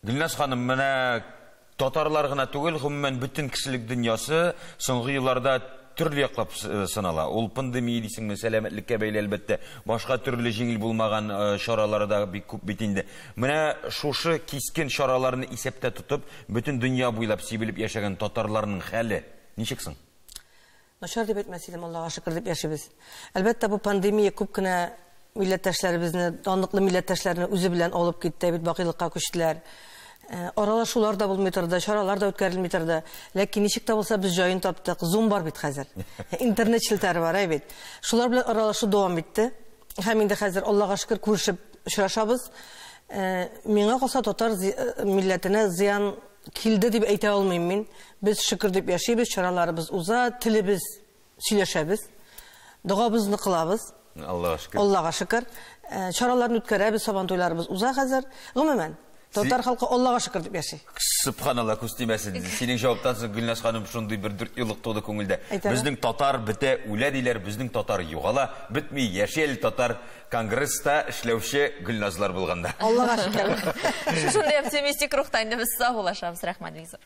Гөлназ ханым, менә татарлар гына түгел, гомумән бөтен кешелек дөньясы соңгы елларда төрле яклап сынала. Ул пандемия дисеңме, сәламәтлеккә бәйле әлбәттә, башка төрле җиңел булмаган чаралары да бик күп бит инде. Менә шушы кискен чараларны исәптә тотып, бөтен дөнья буйлап сибелеп яшәгән татарларның хәле ничек соң? Начар дип әйтмәс идем, Аллага шөкер дип яшибез. Әлбәттә, бу пандемия күп кенә милләттәшләребезне, данлыклы милләттәшләрне үзе белән алып китте, бит бакыйлыкка күчтеләр. Аралашулар да булмый торды, чаралар да үткәрелми торды. Ләкин ничек тә булса без җаен таптык. Zoom бар бит хәзер. Интернет челтәре бар, әй бит. Шулар белән аралашу дәвам итте. Һәм инде хәзер Аллага шөкер күрешеп очрашабыз. Миңа калса татар милләтенә зыян килде дип әйтә алмыйм мин. Без шөкер дип яшибез, чараларыбыз уза, телебез сөйләшәбез. Догабызны кылабыз. Аллага шөкер. Аллага шөкер. Чараларны үткәрәбез, сабан туйларыбыз уза хәзер. Гомумән, татар халкы Аллага шөкер дип яши. Субханалла, күз тимәсен. Синең җаваптан соң Гөлназ ханым шундый бер дүрт еллык туды күңелдә. Безнең татар бетә, үлә диләр, безнең татар югала, бетми, яши әле татар. Конгресста эшләүче Гөлназлар булганда. Аллага шөкер. Шушындый оптимистик рухта инде без саубуллашабыз. Рәхмәт бик зур.